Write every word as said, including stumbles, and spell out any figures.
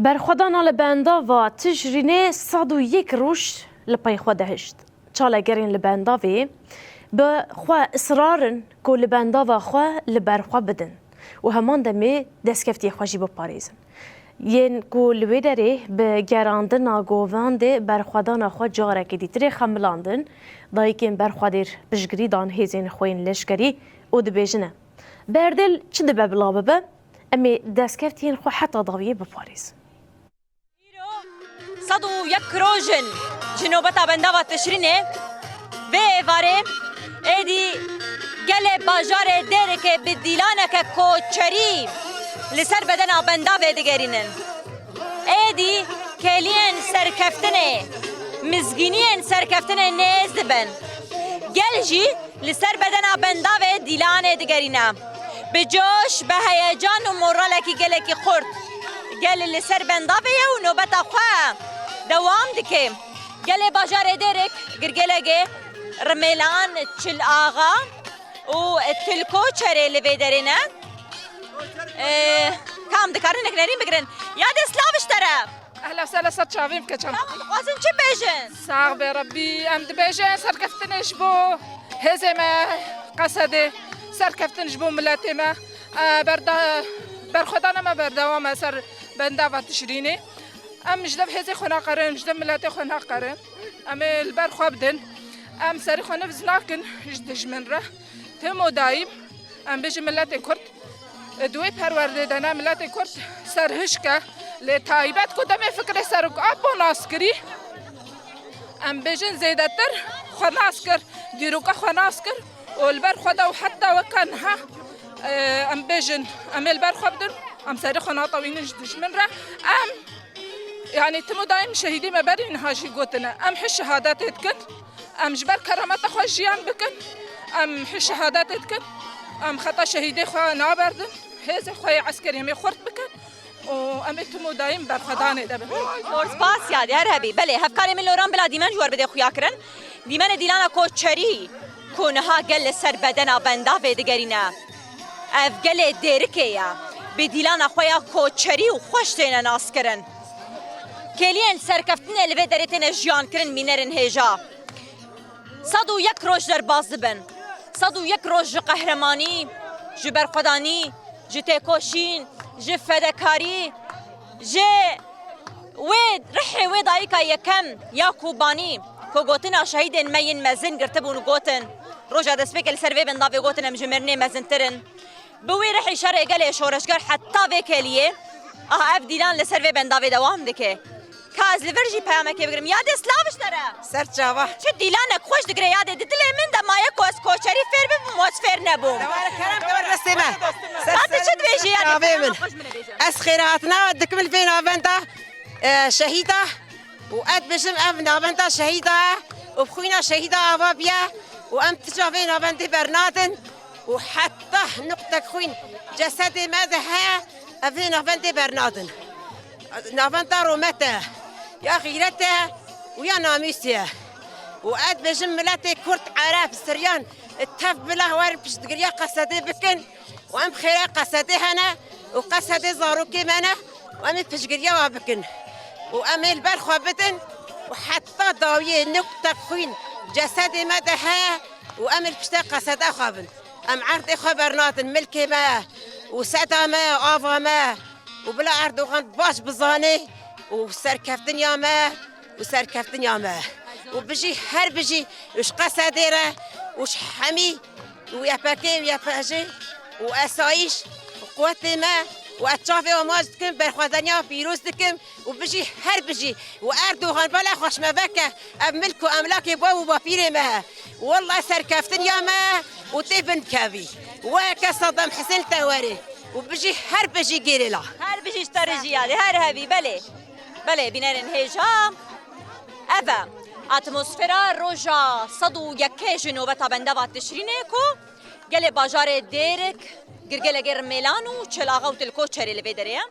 Berxwedana li bendava Tişrînê sed û yek roj li pey xwe dihişt. Çalagerên li bendavê bi xwe israr in ku li bendava xwe li ber xwe bidin û heman demê destkeftiyê xwe jî biparêzin. Yên ku li wê derê bi gerandina govendê berxwedana xwe carekê dîtirê xemilandin, dayikên berxwedêr piştgirî dan hêzên xwe yên leşkerî û dibêjine, Berdêl çi dibe bila bibe, em ê destkeftiyên xwe heta dawiyê biparêzin. Îro sed û yek roj in ji nobeta bendava Tişrînê. Vê êvarê êdî gelê bajarê Dêrikê bi dîlaneke koçerî li ser bedena bendavê digerînin. Êdî kêliyên serkeftinê, mizgîniyên serkeftinê nêz dibin. Gel jî li ser bedena bendavê dîlanê digerîne. Bi coş, bi heyecan û moralekî gelekî xurt. Gel li ser bendavê ye û nobeta xwe dewam dike. Gelê bajarê Dêrik, Girgelegê, Rimêlan, Çil Axa û Tilko Çerê li vê derê ne. Ee, kam dikarin nek nerîn bigirin. Ya dê silav ji te re. Ehla sehla ser çavên bike çam. Tamam, dixwazin çi bêjin? Sax be Rebbî, em dibêjin serkeftinê ji bo hêzê me Qesedê, serkeftin ji bo miletê me. E, berda-, berxwedana me berdewam e ser bendava Tişrînê. Em ji dev hêzê xwe naqerin, ji dev miletê xwe naqerin. Em ê li ber xwe bidin. Em serê xwe nivz nakin ji dijmin re. Tim û dayîm, em bêjin miletê Kurd, di wê perwerdê de ne, miletê Kurd serhişk e, lê taybet ku demê fikirê Serok Apo nas kirî, em bêjin zêdetir xwe nas kir, dîroka xwe nas kir û li ber xwe de û heta weke niha, e, em bêjin, em ê li ber xwe bidin, em serê xwe natewînin ji dijmin re. Em Yanî tim û dayîm şehîdê me berî niha jî gotine, em hişk şehadetê dikin, em ji ber kerameta xwe jiyan bikin, em hişk şehadetê dikin, em xeta şehîdê xwe naberdin, hêzê xwe yê eskerî em ê xurt bikin û em ê tim û dayîm berxwedanê de bin. Zor spas yadê, her hebî. Belê, hevkarê min Loran bila dîmen ji we re bidê xuya kirin. Dîmenê dîlana koçerî ku niha gel li ser bedena bendavê digerîne. Ev gelê Dêrikê ye. Bi dîlana xwe ya koçerî û xweş têne naskirin. Kêliyên serkeftinê li vê derê têne jiyankirin mînerin hêja. Sed û yek roj derbas dibin. Sed û yek roj ji qehremanî, ji berxwedanî, ji têkoşîn, ji fedekarî, ji wê rihê wê dayika yekem ya Kobanî ku gotina şehîdên me yên mezin girtibûn û gotin, roja destpêkê li ser vê bendavê gotin em ji mirinê mezintir in. Bi wî rihî şerê gelê şoreşger heta vê kêliyê, aha ev dîlan li ser vê bendavê dewam dike. Ka ez li vir jî peyamekê bigirim. Yadê silav ji te re. Ser çava. Çi dîlanek xweş digire yadê. Di dilê min de maye ku ez koçerî fêr bibim û ez fêr nebûm. Te were kerem, te were destê me. Ser Hadi çi dibêjî yadê? Çavê min. Xweş min bêje. Ez xêrhatina dikim li vê navenda, e, şehîda û ez dibêjim ev navenda şehîda û bi xwîna şehîda ava biye û em ti çavê navendê bernadin û heta nuqtek xwîn cesedê me de heye, ev vê navendê bernadin. Navenda rûmet e, ya xîret e û ya namûs e. Û ez dibêjim miletê Kurd, Ereb, Siryan tev bila werin piştgiriya Qesedê bikin û em xêra Qesedê hene û Qesedê zarokê me ne û em ê piştgiriya we bikin û em ê li ber xwe bidin û heta dawiyê nuqtek xwîn cesedê me de heye û em ê li piştê Qeseda xwe bin. Em erdê xwe bernadin, milkê me û seda me, ava me û bila Erdogan baş bizane û serkeftinya me û serkeftinya me û bijî her bijî û ji Qesedê re û ji hemî û Y P G û Y P J û esayîş û quwetê me û ez çavê we maç dikim, berxwedaniya pîroz dikim. û bijî her bijî û Erdogan bela xweş me veke ev milk û emlakê bav û bapîrê me he. Welleh serkeftin ya me û tê bin kevî. Weke Saddam Husên te werê û bijî her bijî gerîla. Her bijî ji te re jî yadê, her hebî, belê. Belê, bînerên hêja. Ev e atmosfera roja sed û yekê ji nobeta bendava Tişrînê ku gelê bajarê Dêrik, Girgelegê Rimêlan û Çil Axa û Tilko Çerê li vê derê ye.